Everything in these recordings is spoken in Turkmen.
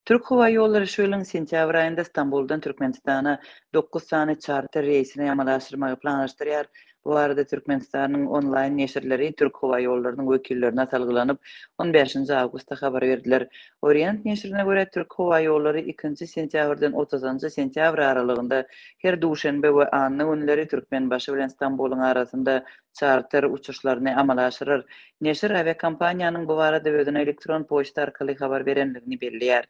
Türkhowaýollary şu ýylyň sentýabr aýynda Stambuldan Türkmenistana dokuz sany çarter reýsini amala aşyrmagy planlaşdyrýar. Bu barada Türkmenistanyň onlaýn neşirleri Türkhowaýollarynyň wekillerine salgylanyp, on bäşinji awgustda habar berdiler. Orient neşirine görä, Türkhowaýollary ikinji sentýabrdan otuzynjy sentýabr aralygynda her duşenbe we anna günleri Türkmenbaşy bilen Stambulyň arasynda çarter uçuşlaryny amala aşyrar. Neşir awiakompaniýanyň bu barada özüne elektron poçta arkaly habar berendigini belleýär.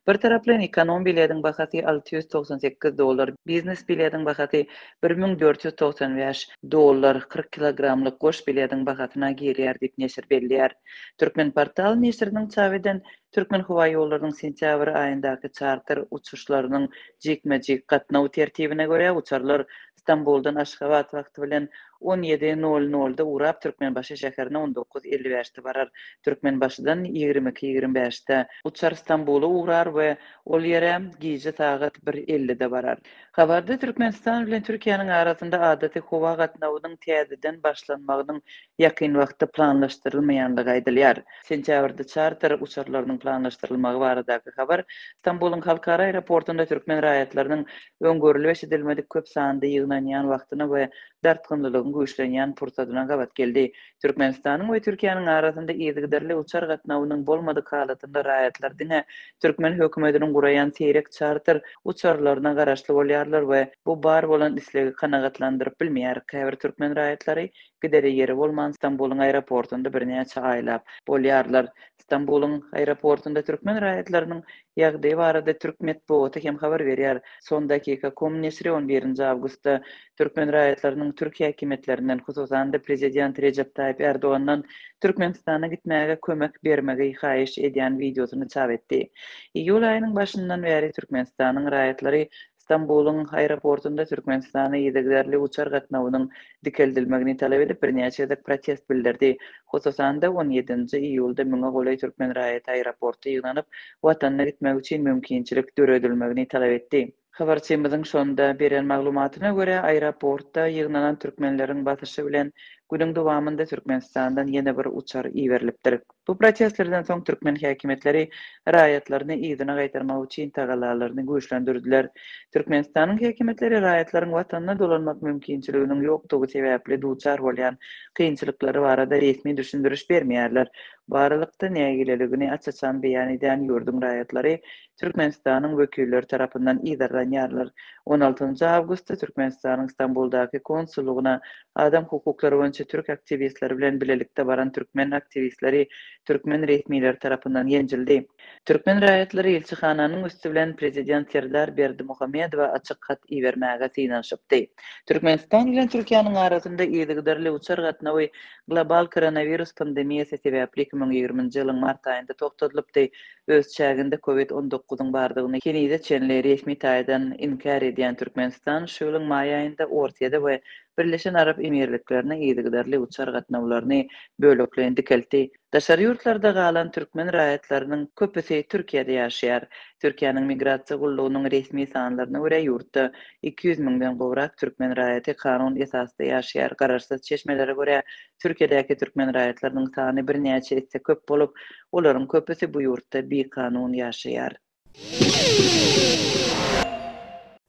Bir taraplaýyn ekonom bilediň bahasy 698 dollar, biznes bilediň bahasy 1495 dollar, 40 kilogramlyk goş bilediň bahasyna girýär diýip neşir belleýär. Türkmenportal neşiriniň çap eden Türkmenhowaýollarynyň sentýabr aýyndaky çarter uçuşlarynyň jikme-jik gatnaw tertibine görä, uçarlar Stambuldan Aşgabat wagty bilen on ýedi nol nolda ugrap, Türkmenbaşy şäherine on dokuz 55-de barar. Türkmenbaşydan 22 25-de uçar Stambula ugrar we ol ýere gije sagat bir ellide barar. Habarda Türkmenistan bilen Türkiýäniň arasynda adaty howa gatnawynyň täzeden başlanmagynyň ýakyn wagtda planlaşdyrylmaýandygy aýdylýar. Sentýabrda çarter uçarlarynyň planlaşdyrylmagy baradaky habar Stambulyň halkara aeroportunda türkmen raýatlarynyň öň görlüp-eşidilmedik köp sanda ýygnanýan wagtyna we dartgynlylygyň güýçlenýän pursadyna gabat geldi. Türkmenistanyň we Türkiýäniň arasynda yzygiderli uçar gatnawynyň bolmadyk halatynda raýatlar diňe türkmen hökümetiniň guraýan seýrek çarter uçarlaryna garaşly bolýarlar we bu bar bolan islegi kanagatlandyryp bilmeýär. Käbir türkmen raýatlary gidere ýeri bolman Stambulyň aeroportunda birnäçe aýlap bolýarlar. Stambulyň aeroportunda türkmen raýatlarynyň ýagdaýy barada türk metbugaty hem habar berýär. Son dakika com neşiri on birinji awgustda türkmen raýatlarynyň türk häkimiýetlerinden, hususan-da prezident Rejep Taýyp Ärdogandan Türkmenistana gitmäge kömek bermegi haýyş edýän wideosyny çap etdi. Iýul aýynyň başyndan bäri Türkmenistanyň raýatlary Stambulyň aeroportunda Türkmenistana yzygiderli uçar gatnawynyň dikeldilmegini talap edip, birnäçe gezek protest bildirdi. Hususan-da, on ýedinji iýulda müňe golaý türkmen raýaty aeroportda ýygnanyp, watanyna gitmek üçin mümkinçilik döredilmegini talap etdi. Habarçymyzyň şonda beren maglumatyna görä, aeroportda ýygnanan türkmenleriň basyşy bilen günüň dowamynda Türkmenistandan ýene bir uçar iberilipdir. Bu protestlerden soň türkmen häkimiýetleri raýatlaryny yzyna gaýtarmak üçin tagallalaryny güýçlendirdiler. Türkmenistanyň häkimiýetleri raýatlaryň watanyna dolanmak mümkinçiliginiň ýokdugy sebäpli duçar bolýan kynçylyklary barada resmi düşündiriş bermeýärler. Bu aralykda, nägileligini aç-açan beýan edýän ýurduň raýatlary Türkmenistanyň wekilleri tarapyndan yzarlanýarlar. On altynjy awgustda Türkmenistanyň Stambuldaky konsullygyna adam hukuklary boýunça türk aktiwistleri bilen bilelikde baran türkmen aktiwistleri türkmen resmileri tarapyndan ýenjildi. Türkmen raýatlary ilçihananyň üsti bilen prezident Serdar Berdimuhamedowa açyk hat ibermäge synanyşypdy. Türkmenistan bilen Türkiýäniň arasynda yzygiderli uçar gatnawy global koronawirus pandemiýasy sebäpli 2020-nji ýylyň mart aýynda togtadylypdy. Öz çäginde Covid on dokuzyň bardygyny henize çenli resmi taýdan inkär edýän Türkmenistan şu ýylyň maý aýynda Orsýede we Birleşen Arap Emirliklerine yzygiderli uçar gatnawlaryny bölekleýin dikeltdi. Daşary ýurtlarda galan türkmen raýatlarynyň köpüsi Türkiýede ýaşaýar. Türkiýäniň Migrasiýa gullugynyň resmi sanlaryna görä, ýurtda 200 müňden gowrak türkmen raýaty kanun esasda ýaşaýar. Garaşsyz çeşmelere görä, Türkiýedäki türkmen raýatlarynyň sany birnäçe esse köp bolup, olaryň köpüsi bu ýurtda bikanun ýaşaýar.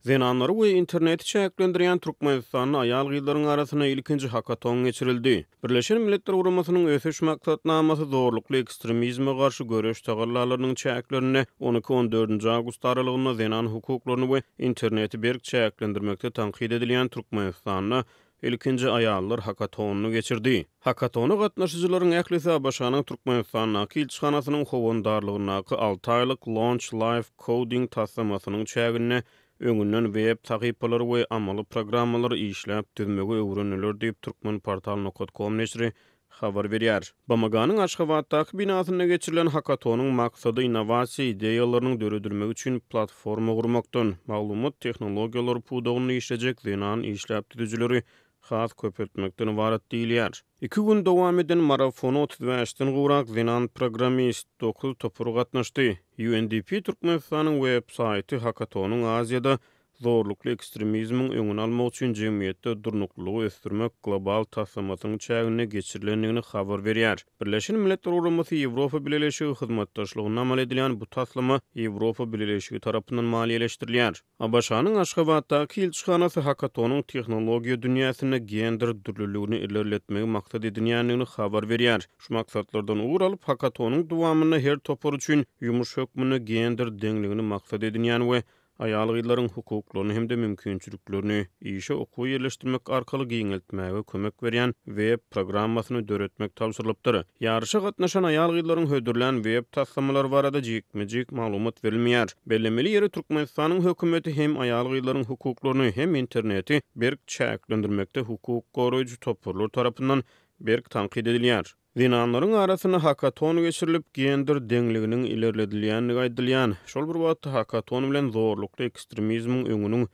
Zenanlary we interneti çäklendirýän Türkmenistanda aýal-gyzlaryň arasynda ilkinji hakaton geçirildi. Birleşen Milletler Guramasynyň Ösüş Maksatnamasy zorlukly ekstremizme garşy göreş tagallalarynyň çäklerinde on iki-on dördünji awgust aralygynda zenan hukuklaryny we interneti berk çäklendirmekde tankyt edilýän Türkmenistanda ilkinji aýallar hakatonyny geçirdi. Hakatona gatnaşyjylaryň ählisi ABŞ-nyň Türkmenistandaky ilçihanasynyň howandarlygyndaky alty aýlyk Launch Live Coding taslamasynyň çäginde öňünden web sahypalary we amaly programmalary işläp düzmegi öwrendiler diýip, Turkmenportal nokat kom neşiri habar berýär. BMG-niň Aşgabatdaky binasynda geçirilen hakatonyň maksady innowasiýa ideýalarynyň döredilmegi üçin platforma gurmakdan, maglumat tehnologiýalary pudagynda işlejek zenan işläp düzüjileri has köpeltmekden ybarat diýilýär. Iki gün dowam eden marafona 35-den gowrak zenan programmist, dokuz topar gatnaşdy. UNDP Türkmenistanyň web-saýty hakatonyň Aziýada. Zorlukly ekstremizmiň öňüni almak üçin jemgyýetde durnuklylygy ösdürmek global taslamasynyň çäginde geçirilendigini habar berýär. Birleşen Milletler Guramasy Ýewropa Bileleşigi hyzmatdaşlygynda amal edilýän bu taslama Ýewropa Bileleşigi tarapyndan maliýeleşdirilýär. ABŞ-nyň Aşgabatdaky ilçihanasy hakatonyň tehnologiýa dünýäsinde gender dürlüligini ilerletmegi maksat edinýändigini habar berýär. Şu maksatlardan ugur alyp, hakatonyň dowamynda her topar üçin ýumuş hökmünde gender deňligini maksat edinýän we aýal-gyzlaryň hukuklaryny hem-de mümkinçiliklerini işe okuwa ýerleşdirmek arkaly giňeltmäge kömek berýän web programmasyny döretmek tabşyrylypdyr. Ýaryşa gatnaşan aýal-gyzlaryň hödürlän web taslamalary barada jikme-jik maglumat berilmeýär. Bellemeli ýeri, Türkmenistanyň hökümeti hem aýal-gyzlaryň hukuklaryny, hem interneti berk çäklendirmekde hukuk goraýjy toparlar tarapyndan berk tankyt edilýär. Zenanlaryň arasynda hakaton geçirilip, gender deňliginiň ilerledilýändigi aýdylýan, şol bir wagtda hakaton bilen zorlukly ekstremizmiň öňüniň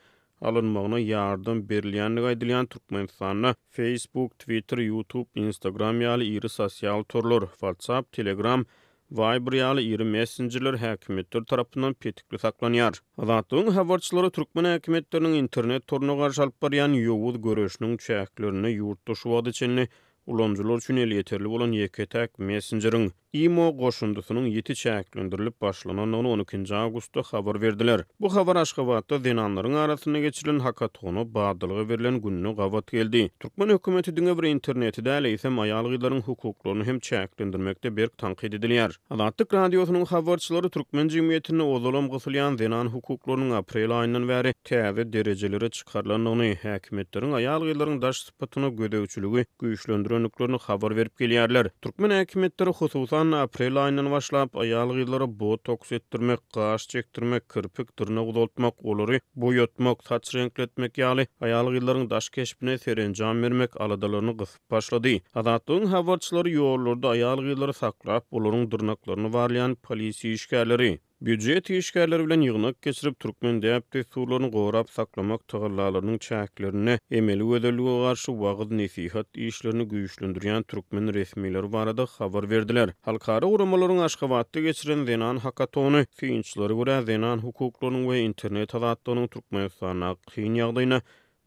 alynmagyna ýardam berilýändigi aýdylýan Türkmenistanda Facebook, Twitter, YouTube, Instagram ýaly iri sosial torlar, WhatsApp, Telegram, Viber ýaly iri messenjerler häkimiýetler tarapyndan petikli saklanýar. Azatlygyň habarçylary türkmen häkimiýetleriniň internet toruna garşy alyp barýan ýowuz göreşiniň çäklerinde ýurtda şu wagta çenli Ulanyjylar üçin elýeterli bolan ýeke-täk messenjeriň, Imo goşundysynyň ýiti çäklendirilip başlanandygyny on ikinji awgustda habar berdiler. Bu habar Aşgabatda zenanlaryň arasynda geçirilen hakatona badalga berlen gününe gabat geldi. Türkmen hökümeti diňe bir interneti däl, eýsem aýal-gyzlaryň hukuklaryny hem çäklendirmekde berk tankyt edilýär. Azatlyk Radiosynyň habarçylary türkmen jemgyýetinde ozalam gysylýan zenan hukuklarynyň aprel aýyndan bäri täze derejelere çykarylandygyny, häkimiýetleriň aýal-gyzlaryň daş sypatyna gözegçiligi güýçlendirendiklerini habar berip gelýärler. Türkmen häkimiýetleri, hususan-da, aprel aýyndan başlap, aýal-gyzlara botoks etdirmek, gaş çekdirmek, kirpik, dyrnak uzaltmak, olary boýatmak, saç reňkletmek ýaly aýal-gyzlaryň daş keşbine serenjam bermek aladalaryny gysyp başlady. Azatlygyň habarçylary ýollarda aýal-gyzlary saklap, olaryň dyrnaklaryny barlaýan polisiýa işgärleri, Býujet işgärleri bilen ýygnak geçirip, türkmen däp-dessurlaryny gorap saklamak tagallalarynyň çäklerinde emeli gözellige garşy wagyz-nesihat işlerini güýçlendirýän türkmen resmileri barada habar berdiler. Halkara guramalaryň Aşgabatda geçiren zenan hakatony synçylara görä zenan hukuklarynyň we internet azatlygynyň Türkmenistandaky kyn ýagdaýyna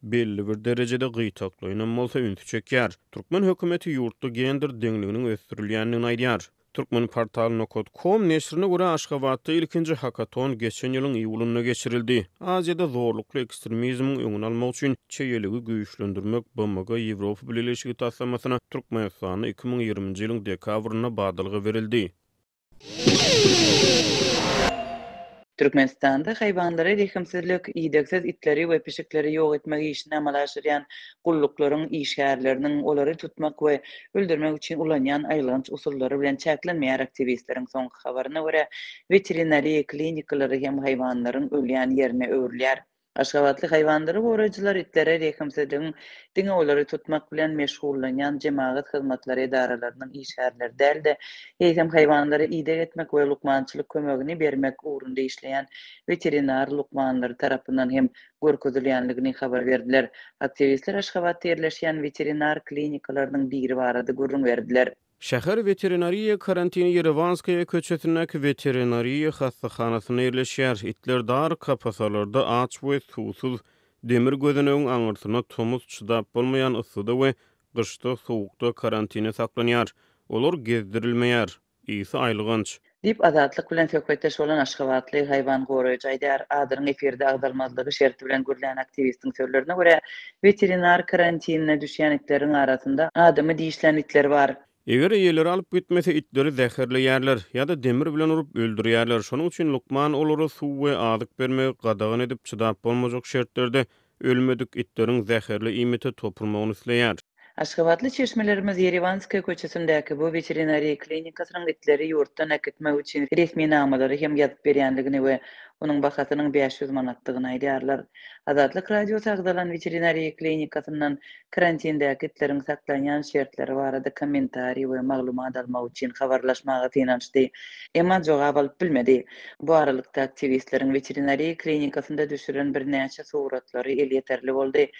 belli bir derejede gytaklaýynam bolsa ünsi çekýär. Türkmen hökümeti ýurtda gender deňliginiň ösdürilýändigini aýdýar. Turkmenportal nokat kom neşirine görä, Aşgabatda ilkinji hakaton geçen ýylyň iýulynda geçirildi. Aziýada zorlukly ekstremizmiň öňüni almak üçin çeýeligi güýçlendirmek BMG-Ýewropa Bileleşigi taslamasyna Türkmenistanda 2020-nji ýylyň dekabrynda badalga berildi. Türkmenistanda haýwanlara rehimsizlik, idegsiz itleri we pişikleri ýok etmek işini amala aşyrýan gulluklaryň işgärleriniň olary tutmak we öldürmek üçin ulanýan aýylganç usullary bilen çäklenmeýär aktiwistleriň soňky habaryna görä, weterinariýa klinikalary hem haýwanlaryň ölýän ýerine öwrülýär. Aşgabatly haýwanlary goraýjylar itlere rehimsizligiň diňe olary tutmak bilen meşgullanýan jemagat hyzmatlary edaralarynyň işgärleri däl-de, eýsem haýwanlara ideg etmek we lukmançylyk kömegini bermek ugrunda işleýän weterinar lukmanlary tarapyndan hem görkezilýänligini habar berdiler. Aktiwistler Aşgabatda ýerleşýän weterinar klinikalarynyň biri barada gürrüň berdiler. Şäher weterinariýa karantini Ýerewanskaýa köçesindäki weterinariýa hassahanasynda ýerleşýär. Itler dar kapasalarda aç we suwsuz, demir gözenegiň aňyrsynda tomus çydap bolmaýan yssyda we gyşda sowukda karantinde saklanýar. Olar gezdirilmeýär. Ysy aýylganç. Diýip, Azatlyk bilen söhbetdeş bolan aşgabatly haýwan goraýjy aýdýar. Adynyň efirde agzalmazlygy şerti bilen gürlän aktiwistiň sözlerine görä, weterinar karantinine düşýän itleriň arasynda adamy dişlän itler bar. Eger eýeleri alyp gitmese, itleri zäherleýärler ýa-da demir bilen urup öldürýärler. Şonuň üçin lukman olara suw we azyk bermegi gadagan edip, çydap bolmajak şertlerde ölmedik itleriň zäherli iýmite topulmagyny isleýär. Aşgabatly çeşmelerimiz Ýerewanskaýa köçesindäki bu weterinariýa klinikasynyň itleri ýurtdan äkitmek üçin resminamalary hem ýazyp berýändigini we onuň bahasynyň 500 manatdygyny aýdýarlar. Azatlyk Radiosy agzalan weterinariýa klinikasyndan karantindäki itleriň saklanýan şertleri barada kommentariý we maglumat almak üçin habarlaşmaga synanyşdy, emma jogap alyp bilmedi. Bu aralykda, aktiwistleriň weterinariýa klinikasynda düşüren birnäçe suratlary elýeterli boldy.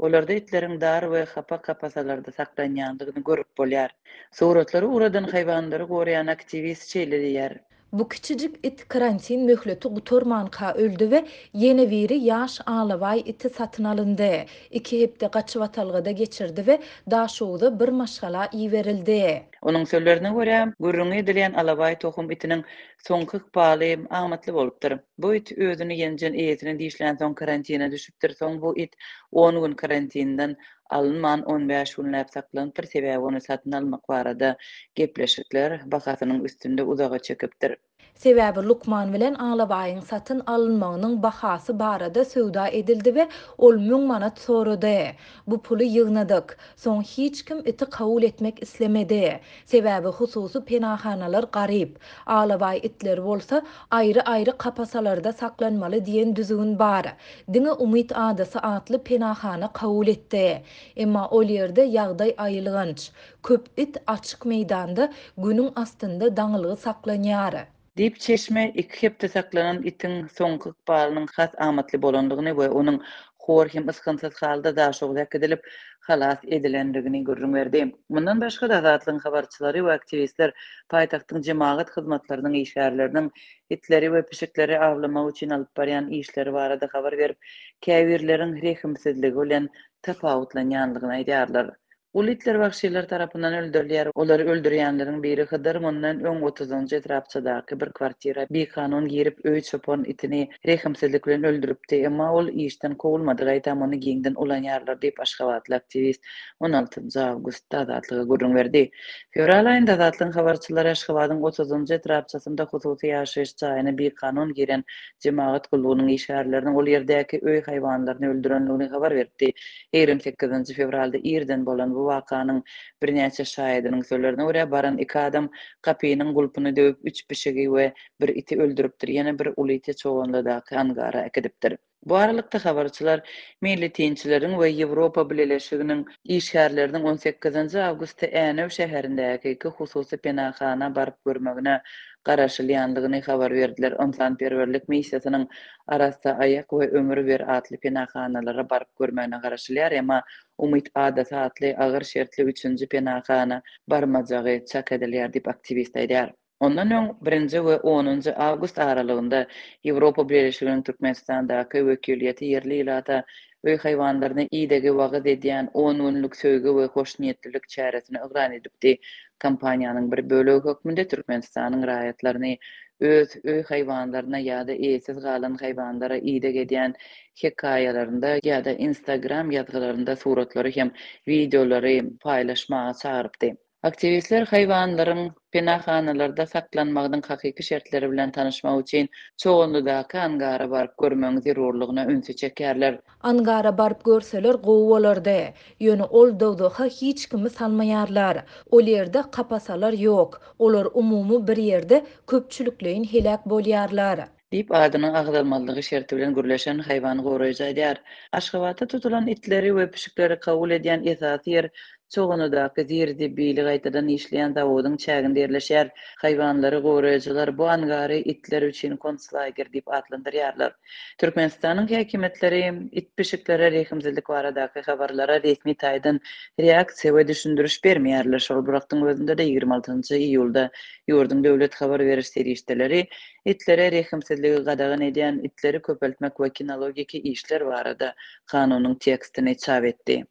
Olarda itleriň dar we hapa kapasalarda saklanýandygyny görüp bolýar. Suratlary ugradan haýwanlary goraýan aktiwist şeýle diýýär. Bu kiçijik it karantin möhleti gutarmanka öldi we ýene biri ýaş alabaý iti satyn alyndy. Iki hepde gaçybatalgada geçirdi we Daşoguza bir maşgala iberildi. Onuň sözlerine görä, gürrüňi edilýän alabaý tohum itiniň soňky ykbaly amatly bolupdyr. Bu it özüni ýenjen eýesini dişlänsoň karantine düşüpdir. Soň bu it on gün karantinden alynman on bäş günläp saklanypdyr, sebäbi ony satyn almak barada gepleşikler bahasynyň üstünde uzaga çekipdir. Sebäbi lukman bilen alabaýyň satyn alynmagynyň bahasy barada söwda edildi we ol müň manat sorady. Bu puly ýygnadyk. Soň hiç kim iti kabul etmek islemedi. Sebäbi hususy penahanalar garyp. Alabaý itleri bolsa aýry-aýry kapasalarda saklanmaly diýen düzgün bar. Diňe Umyt adasy atly penahana kabul etdi. Emma ol ýerde ýagdaý aýylganç. Köp it açyk meýdanda günüň astynda daňylgy saklanýar. Diýip, çeşme iki hepde saklanan itiň soňky ykbalynyň has amatly bolandygyny we onuň hor hem ysgynsyz halda Daşoguza äkidilip, halas edilendigini gürrüň berdi. Mundan başga-da, Azatlygyň habarçylary we aktiwistler paýtagtyň jemagat hyzmatlarynyň işgärleriniň itleri we pişikleri awlamak üçin alyp barýan işleri barada habar berip, käbirleriň rehimsizligi bilen tapawutlanýandygyny aýdýarlar. Uly itler wagşylar tarapyndan öldürilýär. Olary öldürýänleriň biri Hydyr mundan öň otuzynjy etrapçadaky bir kwartira bikanun girip öý çopan itini rehimsizlik bilen öldüripdi. Emma ol işden kowulmady, gaýtam ony giňden ulanýarlar diýip, aşgabatly aktiwist on altynjy awgustda Azatlyga gürrüň berdi. Fewral aýynda Azatlygyň habarçylary Aşgabadyň otuzynjy etrapçasynda hususy ýaşaýyş jaýyna bikanun giren jemagat gullugynyň işgärleriniň ol ýerdäki öý haýwanlaryny öldürendigini habar beripdi. 28-nji fewralda irden bolan bu wakanyň birnäçe şaýadynyň sözlerine görä, baran iki adam gapynyň gulpuny döwüp, üç pişigi we bir iti öldüripdir, ýene bir uly iti Çoganlydaky angara äkidipdir. Bu aralykda, habarçylar meýletinçileriň we Ýewropa Bileleşiginiň işgärleriniň on sekizinji awgustda Änew şäherindäki iki hususy penahana baryp görmegine garaşylýandygyny habar berdiler. Ynsanperwerlik missiýasynyň Arassa aýak we Ömür ber atly penahanalara baryp görmegine garaşylýar, emma Umyt adasy atly agyr şertli üçünji penahana barmajagy çak edilýär diýip, aktiwist aýdýar. Ondan öň, birinji we onunjy awgust aralygynda Ýewropa Bileleşiginiň Türkmenistandaky wekiliýeti ýerli ilata öý haýwanlaryna idegi wagyz edýän on günlük söýgi we hoşniýetlilik çäresini yglan edipdi. Kampaniýanyň bir bölegi hökmünde Türkmenistanyň raýatlaryny öz öý haýwanlaryna ýa-da eýesiz galan haýwanlara ideg edýän hekaýalarynda ýa-da Instagram ýazgylarynda suratlary hem wideolary paýlaşmaga çagyrypdy. Aktiwistler haýwanlaryň penahanalarda saklanmagynyň hakyky şertleri bilen tanyşmak üçin Çoganlydaky angara baryp görmegiň zerurlygyna ünsi çekýärler. Angara baryp görseler gowy bolardy. Ýöne ol dowzaha hiç kimi salmaýarlar. Ol ýerde kapasalar ýok. Olar umumy bir ýerde köpçülikleýin heläk bolýarlar. Diýip, adynyň agzalmazlygy şerti bilen gürleşen haýwan goraýjy aýdýar. Aşgabatda tutulan itleri we pişikleri kabul edýän esasy ýer Çoganlydaky zir-zibili gaýtadan işleýän zawodyň çäginde ýerleşýär. Haýwanlary goraýjylar bu angary itler üçin konslager diýip atlandyrýarlar. Türkmenistanyň häkimiýetleri it-pişiklere rehimsizlik baradaky habarlara resmi taýdan reaksiýa we düşündiriş bermeýärler. Şol bir wagtyň özünde-de 26 iýulda ýurduň döwlet habar beriş serişdeleri itlere rehimsizligi gadagan edýän itleri köpeltmek we kinologiki işler barada kanunyň tekstini çap etdi.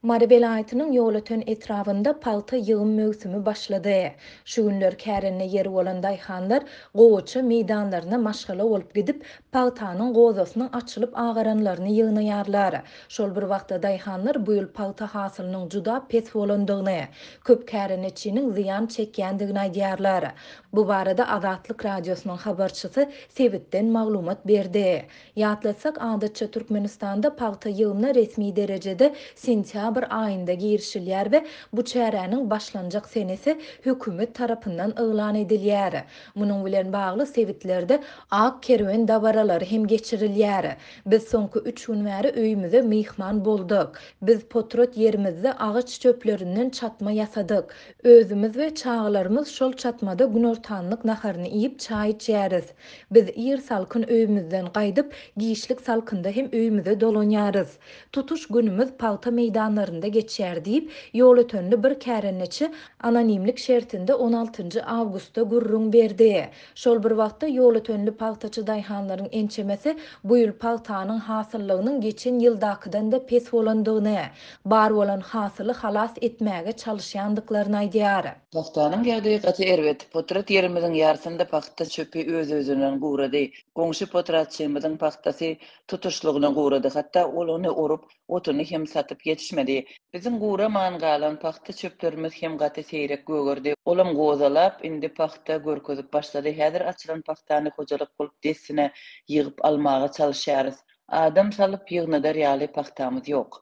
Mary welaýatynyň Ýolöten etrabynda pagta ýygym möwsümi başlady. Şu günler kärende ýeri bolan daýhanlar gowaça meýdanlaryna maşgala bolup gidip, pagtanyň gozasynyň açylyp agaranlaryny ýygnaýarlar. Şol bir wagtda daýhanlar bu ýyl pagta hasylynyň juda pes bolandygyny, köp kärendeçiniň zyýan çekýändigini aýdýarlar. Bu barada Azatlyk Radiosynyň habarçysy sebitden maglumat berdi. Ýatlatsak, adatça Türkmenistanda pagta ýygymyna resmi derejede sentýabr aýynda girişilýär we bu çäräniň başlanjak senesi hökümet tarapyndan yglan edilýär. Munuň bilen bagly sebitlerde ak kerwen dabaralary hem geçirilýär. Biz soňky üç gün bäri öýümize myhman bolduk. Biz potrat ýerimizde agaç çöplerinden çatma ýasadyk. Özümiz we çagalarymyz şol çatmada günortanlyk naharyny iýip çaý içýäris. Biz ir salkyn öýümizden gaýdyp, giçlik salkynda hem öýümize dolanýarys. Tutuş günümiz pagta meýdanlarynda. meýdanlarynda geçýär diýip, ýolötenli bir kärendeçi anonimlik şertinde on altynjy awgustda gürrüň berdi. Şol bir wagtda, ýolötenli pagtaçy daýhanlaryň ençemesi bu ýyl pagtanyň hasyllygynyň geçen ýyldakydan-da pes bolandygyny, bar bolan hasyly halas etmäge çalyşýandyklaryny aýdýar. Pagtanyň ýagdaýy gaty erbet. Potrat ýerimiziň ýarsynda pagta çöpi öz-özünden gurady. Goňşy potratçymyzyň pagtasy tutuşlygyna gurady. Hatda ol ony orup, otuny hem satyp ýetişmedi. Biziň guraman galan pagta çöplerimiz hem gaty seýrek gögerdi. Olam gozalap, indi pagta görkezip başlady. Häzir açylan pagtany hojalyk bolup dessine ýygyp almaga çalyşýarys. Adam salyp ýygnadar ýaly pagtamyz ýok.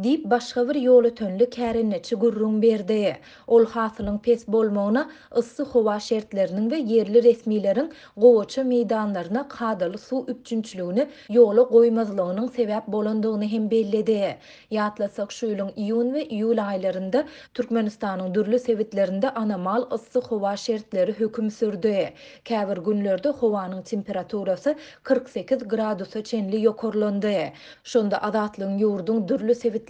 Diýip, başga bir ýolötenli kärendeçi gürrüň berdi. Ol hasylyň pes bolmagyna yssy howa şertleriniň we ýerli resmileriň gowaça meýdanlaryna kadaly suw üpjünçiligini ýola goýmazlygynyň sebäp bolandygyny hem belledi. Ýatlasak, şu ýylyň iýun we iýul aýlarynda Türkmenistanyň dürli sebitlerinde anomal yssy howa şertleri höküm sürdi. Käbir günlerde howanyň temperaturasy 48 gradusa çenli ýokarlandy. Şonda Azatlygyň ýurduň dürli sebitlerindäki,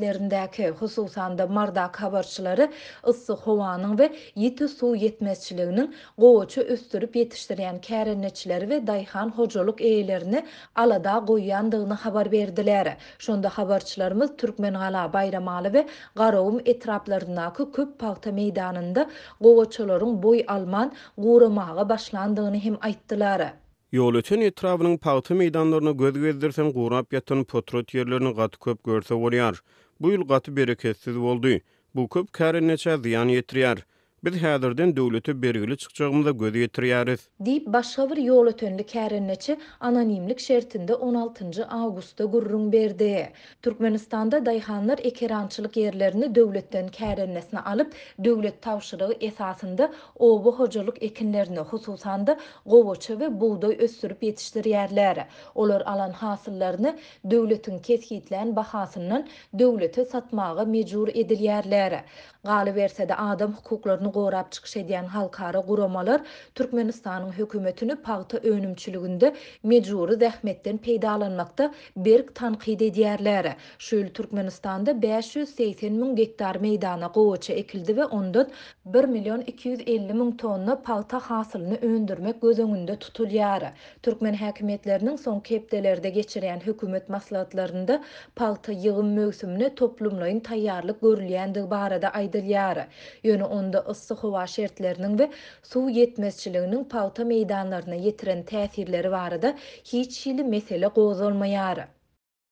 hususan-da Mardaky habarçylary yssy howanyň we ýiti suw ýetmezçiliginiň gowaça ösdürip ýetişdirýän kärendeçileri we daýhan hojalyk eýelerini alada goýýandygyny habar berdiler. Şonda habarçylarymyz Türkmengala, Baýramaly we Garagum etraplaryndaky köp pagta meýdanynda gowaçalaryň boý alman, guramaga başlandygyny hem aýtdylar. Ýolöten etrabynyň pagta meýdanlaryna göz gezdirseň gurap ýatan potrat ýerlerini gaty köp görse bolýar. Bu ýyl gaty bereketsiz boldy. Bu köp kärendeçä zyýan ýetirýär. Biz häzirden döwlete bergili çykjagymyza göz ýetirýäris. Diýip, başga bir ýolötenli kärendeçi anonimlik şertinde on altynjy awgustda gürrüň berdi. Türkmenistanda daýhanlar ekerançylyk ýerlerini döwletden kärendesine alyp, döwlet tabşyrygy esasynda oba hojalyk ekinlerini, hususan-da, gowaça we bugdaý ösdürip ýetişdirýärler. Olar alan hasyllaryny döwletiň kesgitlän bahasyndan döwlete satmaga mejbur edilýärler. Galyberse-de, adam hukuklaryny gorap çykyş edýän halkara guramalar Türkmenistanyň hökümetini pagta önümçiliginde mejbury zähmetden peýdalanmakda berk tankyt edýärler. Şu ýyl Türkmenistanda 580 müň gektar meýdana gowaça ekildi we ondan bir million 250 müň tonna pagta hasylyny öndürmek göz öňünde tutulýar. Türkmen häkimiýetleriniň soňky hepdelerde geçirýän hökümet maslahatlarynda pagta ýygym möwsümine toplumlaýyn taýýarlyk görülýändigi barada aýdylýar. Ýöne onda yssy howa şertleriniň we suw ýetmezçiliginiň pagta meýdanlaryna ýetiren täsirleri barada hiç hili mesele gozgalmaýar.